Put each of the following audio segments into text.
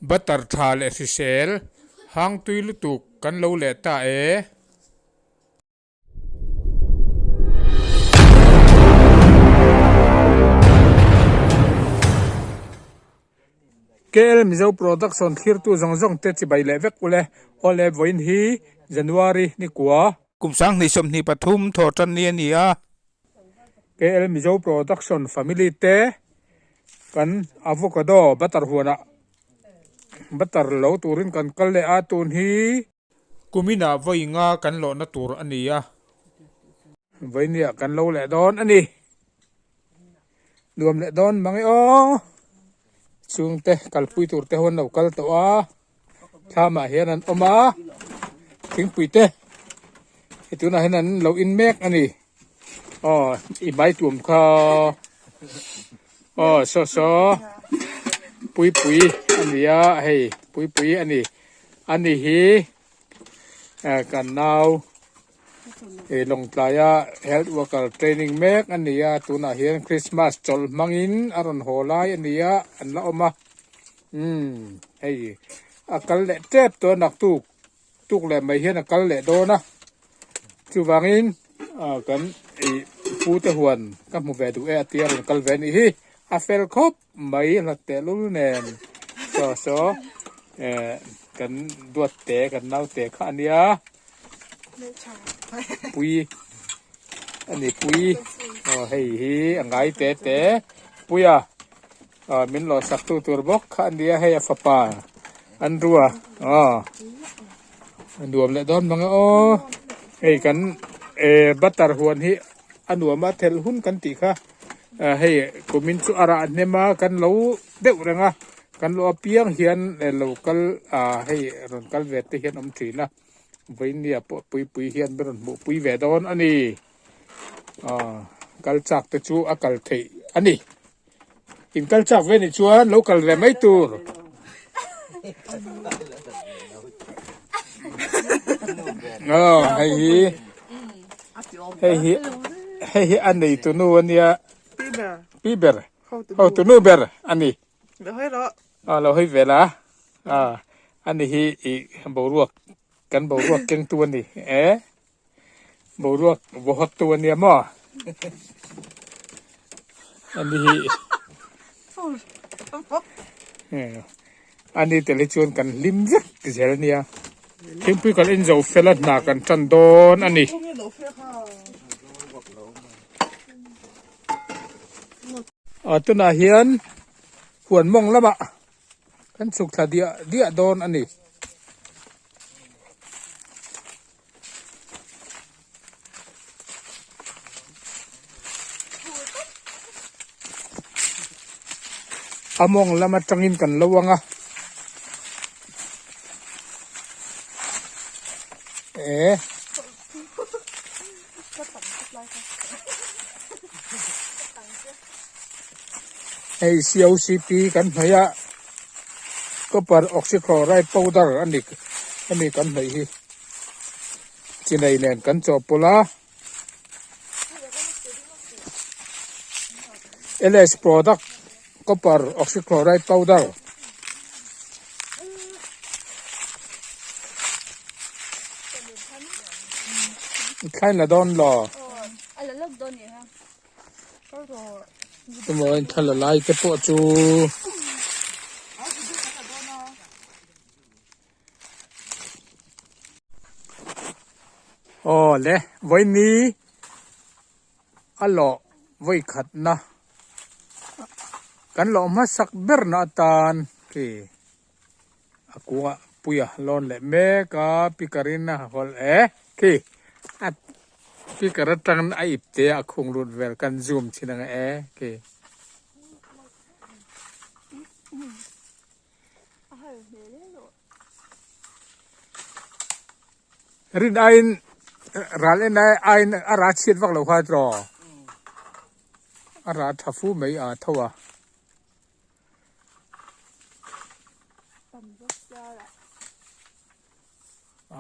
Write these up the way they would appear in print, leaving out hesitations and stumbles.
Butter tha leh hrisel hang tui lutuk kan lo leh ta e. KL Mizo Production thlirtu zawng zawng te chibai leh vek ule. Awle vawiin hi January ni kua. Kum 2023 thawh tan ni a ni a. KL Mizo Production family te kan avocado butter huanah butter lo turin kan kal leh a tun hi kuminah vawi nga kan lawhna tur a ni a. Vawinia kan lo leh dawn a ni. Nuam leh dawn mang e aw. Chhungte kalpui tur te ho an lo kal tawh a. Thlamah hian an awm a. Thingpui te hei tunah hian an lo in mek a ni. Aw i hmai tuam kha aw saw saw puipui a ni a hei puipui a ni. A ni hi kan nau. Hei Lawngtlaia health worker training mek a ni a tunah hian Christmas chawlh hmangin a rawn haw lai a ni a an la awm a umm hei a kal leh tep tawh a naktuk tuk leh mai hian a kal leh dawn a chuvangin ah kan ih pute huan ka hmu ve duh e a tia rawn kal ve a nih hi a fel khawp mai hlat tehlul nen saw saw eh kan duat te kan naute kha a nia. Pui a ni pui aw hei hi a ngai te te pui a aw min lawh sak tu tur bawk kha a nia hei a fapa an rua aw a nuam leh dawn mang e aw hei kan eh butter huan hi a nuam a thelh hun kan tih kha ah hei kumin chu a rah hnem a kan lo deuh reng a kan lo apiang hian lo kal ah hei rawn kal ve te hian awm thin a. Vainia pawh puipui hian min rawn hmuh pui ve dawn a ni. Aw kal chak te chu a kal theih a ni. In kal chak ve nih chuan lo kal ve mai tur. Aw hei hi hei hi hei hi a nei tunu a nia. Pi ber. Ho tunu ber a ni. Aw lo hawi vel a aw ani hi ih boruak kan boruak keng tu ani e boruak vaw hawt tu ania maw ani hi ani tel hi chuan kan hlim vek zel ania thingpui kan in zo fel a hna kan tan dawn ani. Aw tunah hian. Huan mawng lamah kan chhuk thla diah diah dawn a ni. A mawng lam atangin kan lo ang a. Eh. Hei COCP kan hnawih a copper oxychloride powder a ni hemi kan hnawih hi chinei nen kan chawhpawlh a LS product copper oxychloride powder. Thlain la dawn lo. Emaw in thla la lai te pawh chu aw le vawiini a lawh vawi khatna kan lawh hmasak ber na atan khi a kungah puia lawn leh mek a picker in a hawlh e khi a picker atangin a ip te a khung lut vel kan zoom thin ang e khi. Rin aiin ral en aiin a ra chhiat vak lo kha tiraw a ra tha fu mai a tho a.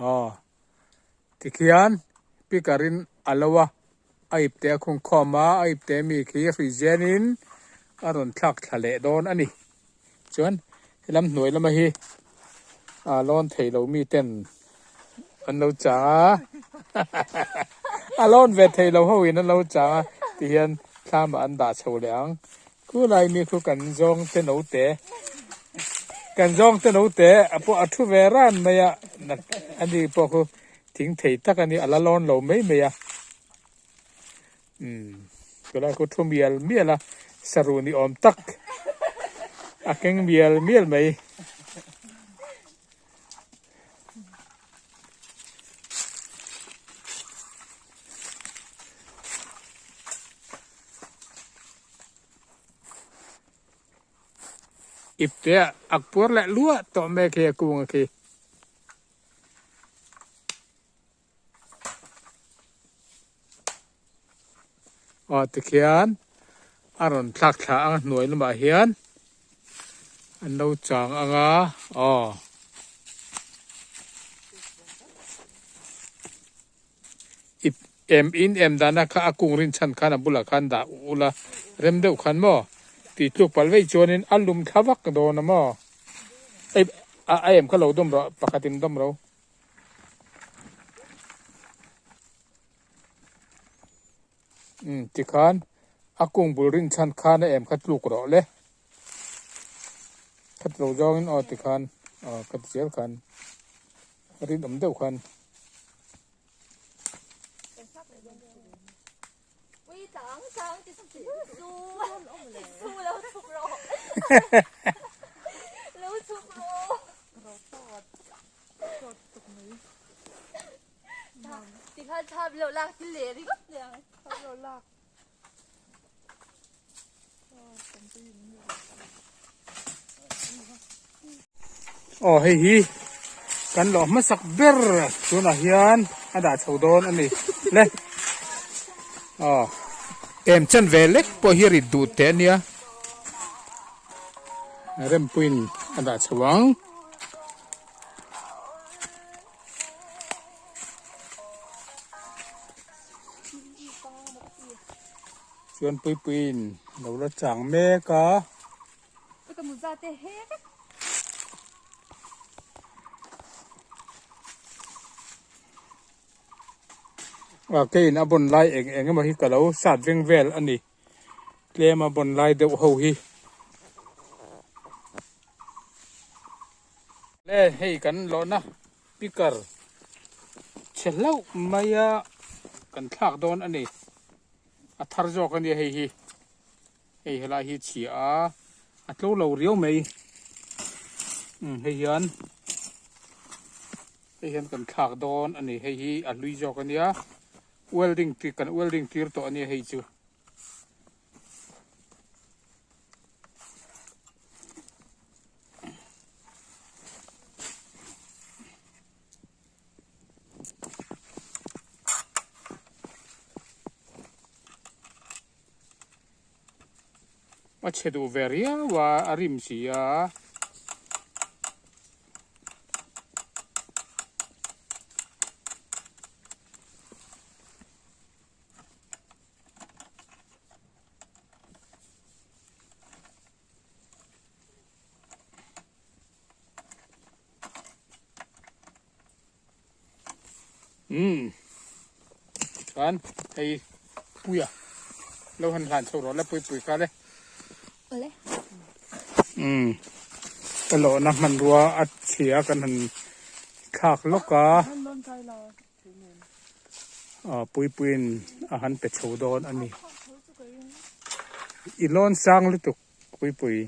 Aw tikhian picker in a lo a a ipte a khung khawm a a ipte mi khi hrui zen in a rawn thlak thla leh dawn a ni chuan. Helam hnuai lama hi ah lawn thei lo mi ten an lo chang a a lawn ve thei lo ho in an lo chang a ti hian thlam ah an dah chho leh ang khulai mi khu kan zawng te note kan zawng te note a pawh a thu ve ran mai a ani pawh khu thing thei tak a ni a la lawn lo mai mai a. Umm chulai khu thu mial mial a saruh ni awm tak a keng mial mial mai. Ipte ah ak puar leh luah tawh mek hi a kung a khi. Aw tikhian a rawn thlak thla ang a hnuai lamah hian an lo chang ang a aw. Ip em in em dana kha a kung rin chhan khan a bulah khan dah ula rem deuh khan maw tih tluk palh veih chuanin a lum thla vak dawn a maw a em kha lo dawm rawh pakhatin dawm ro. Umm tikhan a kung bul rin chhan khan a em kha tluk rawh le khat lo zawngin aw tikhan aw ka ti zel khan rinawm deuh khan. Aw hei hi kan lawh hmasak ber tunah hian a dah chho dawn a ni le aw em chen ve lek pawh hi rit duh teh a nia rempuiin a dah chho ang. Chuan puipuiin lo la chang mek a. A keiin a bawn lai eng eng emaw hi ka lo sat veng vel a ni. Tlem a bawn lai deuh ho hi. Le hei kan lawhna picker chhe hlauh mai a kan thlak dawn a ni a thar zawk a nia hei hi hei helai hi chhia a a tlo lo riau mai umm hei hian hei hian kan thlak dawn a ni hei hi a hlui zawk a nia welding tih kan welding tir tawh a nia hei chu. A chhe duh ve riau a a rim si a. Umm chuan hei puia lo han hlan chho rawh le pui pui kha le umm ka lawhna hmanrua a chhia kan han thlak lawk a. Ah puipuiin a han pe chho dawn a ni. I lawn sang lutuk puipui.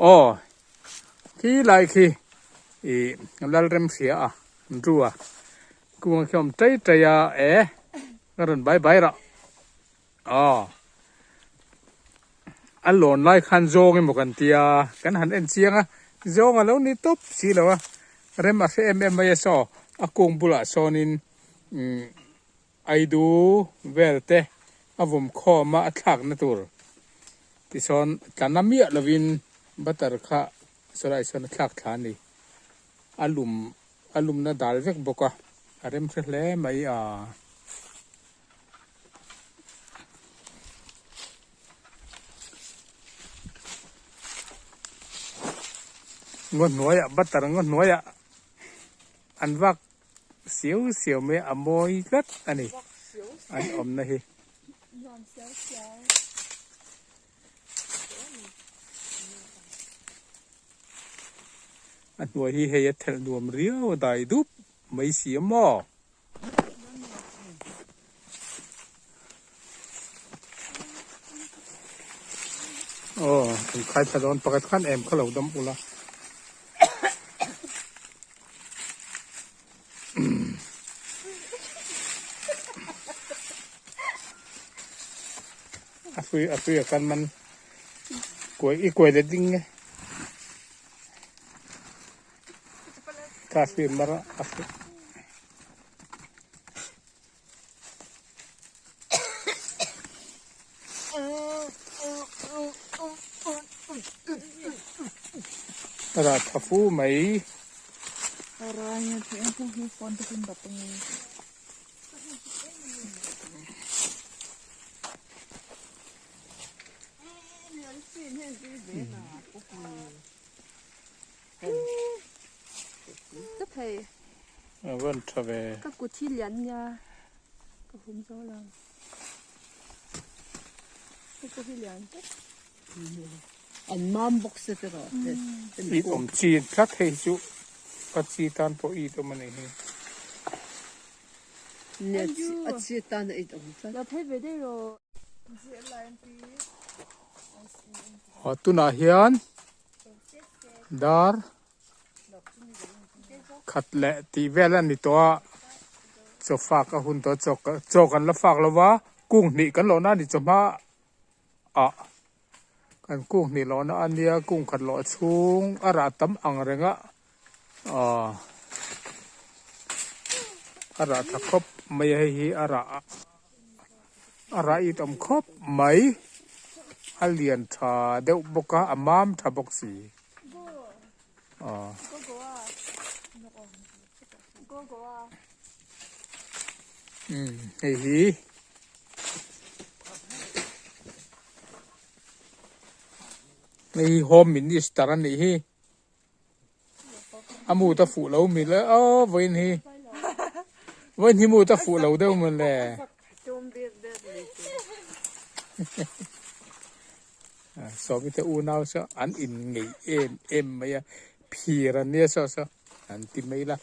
Aw khi lai khi ih Lalremhria a Andrew a kung a khi a awm ṭai ṭai a e ka rawn bai bai rah. Aw a lawn lai khan zawng emaw kan tia kan han en chiang a zawng a lo ni tawp si lo a rem a hre em em mai a saw a kung bulah sawnin umm aidu vel te a vawm khawm a a thlak na tur tisawn tla na miah lovin butter kha sawlai sawn a thlak thla a ni a lum a lumna dal vek bawk a. A rem hre hle mai a. Ngaw hnuaiah butter ngaw hnuaiah an vak siau siau mai a, a mawi tlat a ni an awmna hi. A hnuai hi hei a thelh nuam riau a dai dup mai si a maw? Aw kan khai thla dawn pakhat khan em kha lo dam ula. A hlui a hlui a kan man kuai i kuai le ding nge ka hlui mar a hlui. A rah tha fu mai. A van tha ve. Ka kut hi lian nia ka hum zo lo. Ka kut hi lian tlat. An mam bawk se te rawh te. It awm chi tlat hei chu a chi tan pawh it awm a nih hi. Nia a chi tan a it awm tlat. Lo phei ve daih rawh. Aw tunah hian dar khat leh tih vel a ni tawh a chaw fak a hun tawh a chaw chaw kan la fak lo va kung hnih kan lawhna a ni chawhma ah kan kung hnih lawhna a nia kung khat lawh chhung a rah tam ang reng a aw a rah tha khawp mai a hei hi a rah a rah it awm khawp mai a lian tha deuh bawk a a mam tha bawk si aw. Umm hei hi hei hi home minister a nih hi. A mut a fuh lo mi le aw vawiin hi vawiin hi mut a fuh lo deuh maw le sawmi te unau saw an in ngeih em em mai a phir an nia saw saw an ti mai la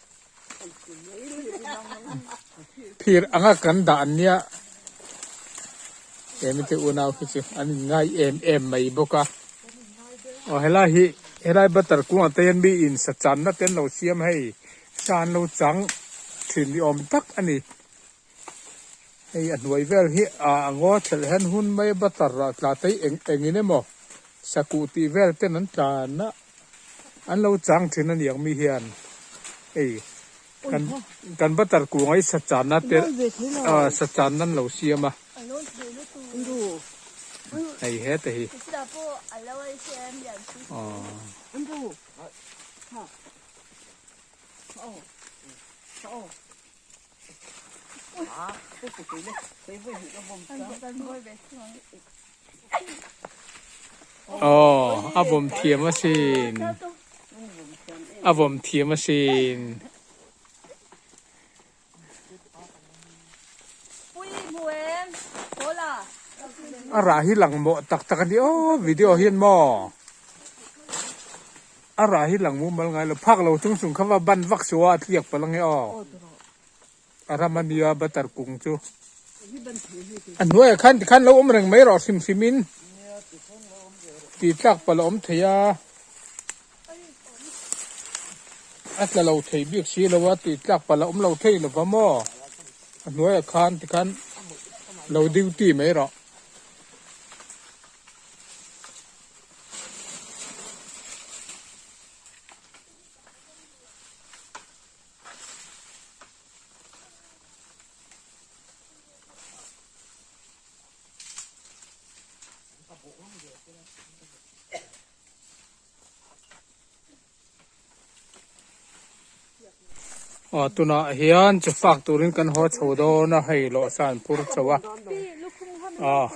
phir anga kan dah an nia emi te unau hi chu an in ngai em em mai bawk a. Aw helai hi helai butter kungah te hian mi in sa channa te an lo siam hei sa an lo chang thin ni awm tak a ni hei a hnuai vel hi ah a ngaw thelh hian hun mai a butter ah tla te hi eng engin emaw sakuh tih vel ten an tlan a an lo chang thin a ni ang mi hian hei kan kan butter kungah hi sa channa te ah sa channa an lo siam a. Hei heta hi. Aw a vawm thiam asin a vawm thiam asin. A rah hi lang mawh tak tak a ni aw video hian maw a rah hi lang mumal ngai lo phak lo chung chung kha va ban vak suh a a tliak palh ange aw a ram a nia butter kung chu a hnuaiah khan tikhan lo awm reng mai rawh hrim hrim in tih tlak palh a awm thei a. A tla lo thei bik si lo a tih tlak palh a awm lo thei lo va maw? A hnuaiah khan tikhan lo duty mai rawh. Aw tunah hian chu fak turin kan haw chho dawn a hei lawh sa an phur chho a aw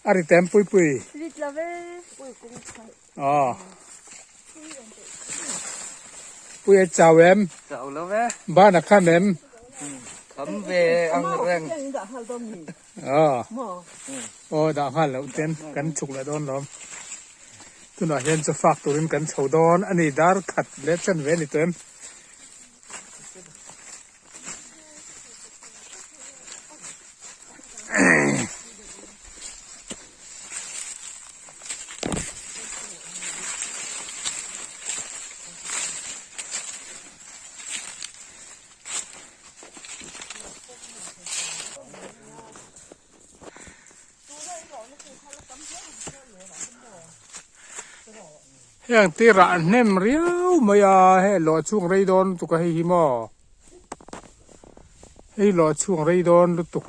a ri tem pui pui aw pui a chau em chau lo ve ban a kham em kham ve ang reng aw aw dah nghal loh ten kan chuk leh dawn lawm. Tunah hian chu fak turin kan chho dawn a ni dar khat leh chen ve a ni tawh em. Heng te rah hnem riau mai a hei lawh chhung rei dawn lutuk a hei hi maw hei lawh chhung rei dawn lutuk.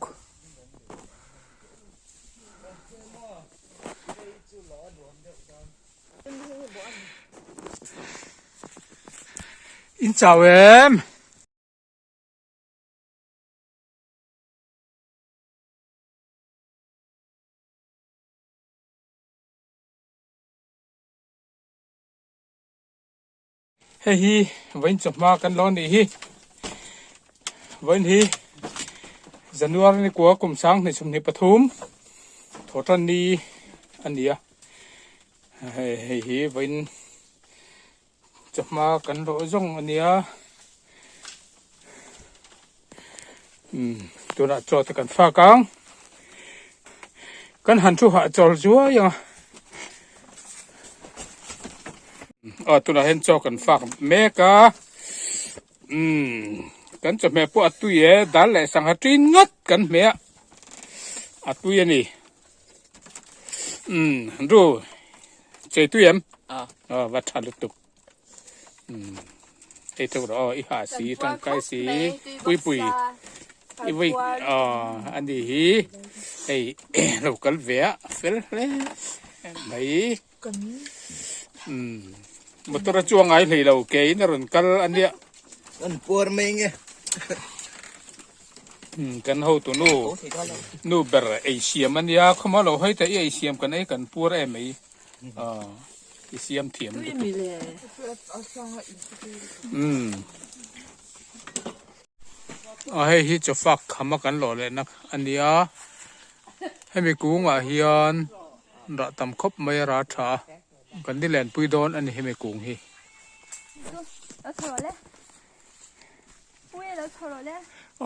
In chau em? Hei hi vawiin chawhma kan lo nih hi vawiin hi January ni kua kum sang hnih 23 thawhtan ni a ni a hei hei hi vawiin chawhma kan lawh zawng a nia umm tunah chaw te kan fak ang kan han thu hah chawl zuai ang a aw tunah hian chaw kan fak mek a umm kan chawhmeh pawh a tui e dal leh sangha ṭin ngawt kan hmeh a a tui a ni umm ru chei tui em aw va tha lutuk. Hei chu rawh aw i ha si tangkai si pui pui i vui aw a ni hi hei lo kal ve a fel hle mai motor a chuang ngai hlei lo ke in a rawn kal a nia an puar mai nge kan hotu nu nu ber ei siam a nia khawma lo hawi ta i ei siam kan ei kan puar em mai aw. I siam thiam lutuk. Umm. A hei hi chawfak kham a kan lawh leh na a nia. Hemi kungah hian rah tam khawp mai a rah tha a. Kan ni lenpui dawn a ni hemi kung hi.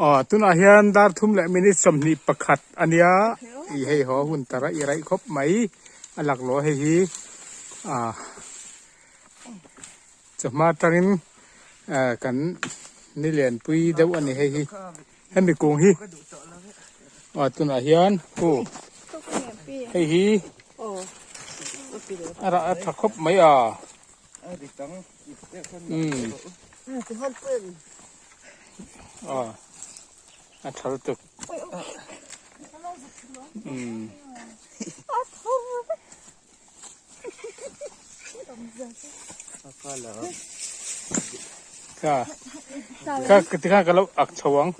Aw tunah hian dar thum leh minute 21 a nia i hei haw hun tar a i raih khawp mai a laklawh hei hi ah chawhma atangin ah kan ni lianpui deuh a ni hei hi hemi kung hi aw tunah hian hu hei hi a rah a tha khawp mai a. Umm aw a tha lutuk umm kha kha tikhan ka lo ak chho ang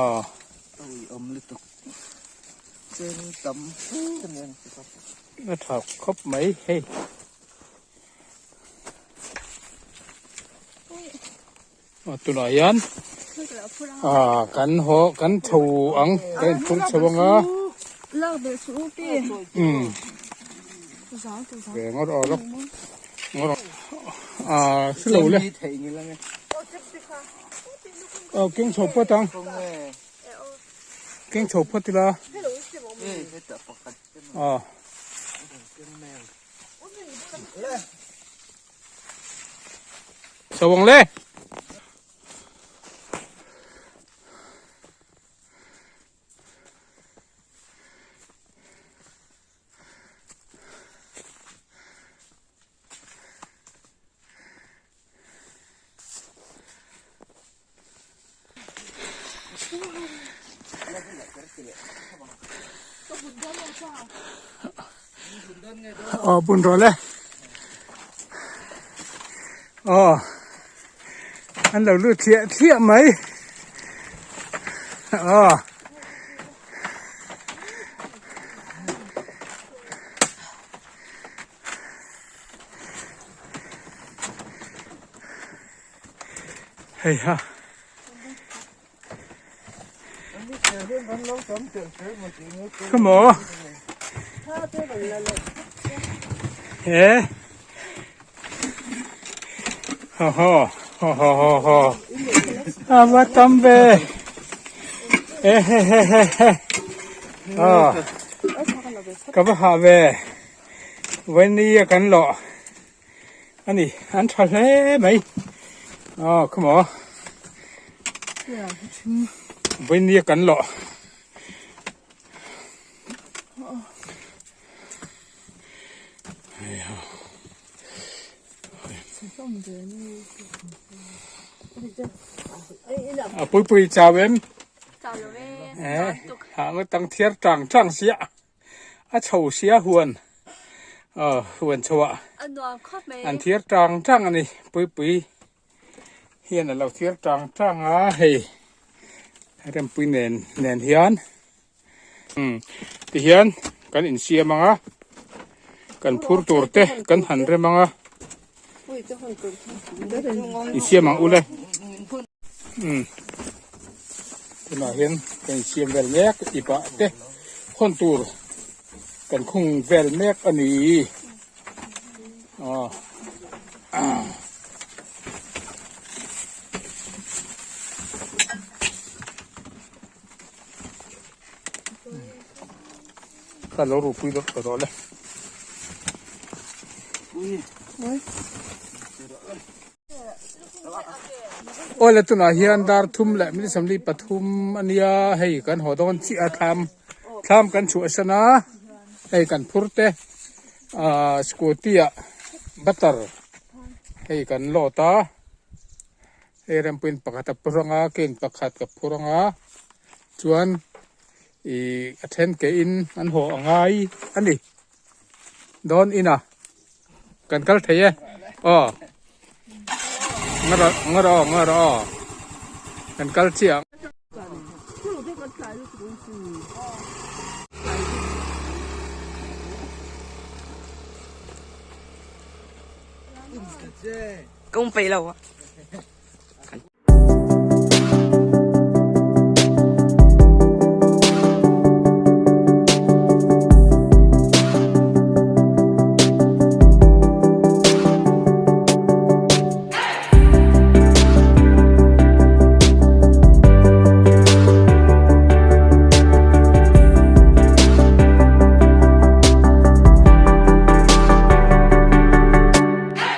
aw A tha khawp mai hei. A tunah hian ah kan haw kan tho ang kan inphur chho ang a. Umm ve ngawt aw lawk ngawt ah hre lo le. Aw keng chho phawt ang. Keng chho phawt ila. Aw. Chho ang le. Aw bun rawh le. Aw an lo lut thliah thliah mai aw. Hei ha. Come on. He. Ho ho ho ho ho ho. Ava tam ve. E he he he he. Oh. Ka va ha ve. Vawinia kan lawh a ni an tha hle mai aw khawmaw vawinia kan lawh a pui pui chau em ha nga tang thiar tang tang sia a chho sia huan aw huan chhoah an thiar tang tang a ni puipui hian a lo thiar tang tang a hei rempui nen nen hian umm tihian kan insiam ang a kan phur tur te kan han rem ang a insiam ang ule umm tunah hian kan insiam vel mek ipah te hawn tur kan khung vel mek a ni aw Ka lo rupui deuh ta rawh le. Awle tunah hian dar thum leh minute 43 ania hei kan haw dawn chiah a thlam thlam kan chhuah san a hei kan phur te ah scooty ah butter hei kan load a hei rempuiin pakhat a phur anga cane pakhat ka phur anga chuan Ih a then ke in an haw a ngai a ni dawn ina kan kal thei e aw ngarawh ngarawh ngarawh aw kan kal chiah ang. Kawng peih lo.